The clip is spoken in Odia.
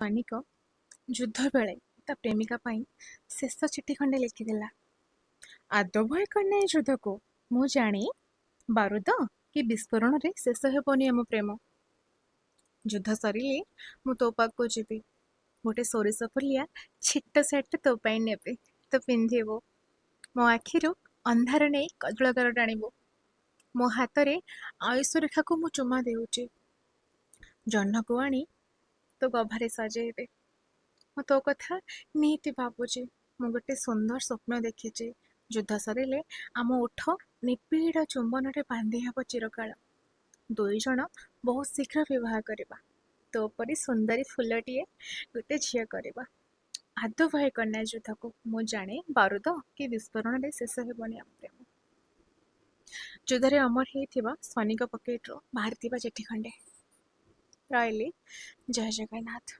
ସୈନିକ ଯୁଦ୍ଧବେଳେ ତା ପ୍ରେମିକା ପାଇଁ ଶେଷ ଚିଠି ଖଣ୍ଡେ ଲେଖିଥିଲା। ଆଦୌ ଭୟ କରନା ଏ ଯୁଦ୍ଧକୁ। ମୁଁ ଜାଣେ ବାରୁଦ କି ବିସ୍ଫୋରଣରେ ଶେଷ ହେବନି ଆମ ପ୍ରେମ। ଯୁଦ୍ଧ ସରିଲେ ମୁଁ ତୋ ପାଖକୁ ଯିବି। ଗୋଟେ ସୋରିଷ ଫୁଲିଆ ଛିଟ ଶାଢ଼ୀଟେ ତୋ ପାଇଁ ନେବି, ତୁ ପିନ୍ଧିବୁ। ମୋ ଆଖିରୁ ଅନ୍ଧାର ନେଇ କଜଳଗାର ଟାଣିବୁ। ମୋ ହାତରେ ଆୟୁଷ ରେଖାକୁ ମୁଁ ଚୁମା ଦେଉଛି। ଜହ୍ନକୁ ଆଣି ତୋ ଗଭାରେ ସଜେଇବେ। ମୁଁ ତୋ କଥା ନିତି ଭାବୁଛି। ମୁଁ ଗୋଟେ ସୁନ୍ଦର ସ୍ୱପ୍ନ ଦେଖିଛି। ଯୁଦ୍ଧ ସରିଲେ ଆମ ଓଠ ନିବିଡ଼ ଚୁମ୍ବନରେ ବାନ୍ଧି ହେବ ଚିରକାଳ। ଦୁଇ ଜଣ ବହୁତ ଶୀଘ୍ର ବିବାହ କରିବା। ତୋ ପରି ସୁନ୍ଦରୀ ଫୁଲଟିଏ ଗୋଟେ ଝିଅ କରିବା। ଆଦୌ ଭୟ କରନା ଯୁଦ୍ଧକୁ। ମୁଁ ଜାଣେ ବାରୁଦ କି ବିସ୍ଫୋରଣରେ ଶେଷ ହେବନି ଆମ ପ୍ରେମ। ଯୁଦ୍ଧରେ ଅମର ହେଇଥିବା ସୈନିକ ପକେଟରୁ ବାହାରିଥିବା ଚିଠି ଖଣ୍ଡେ। ରହିଲି, ଜୟ ଜଗନ୍ନାଥ।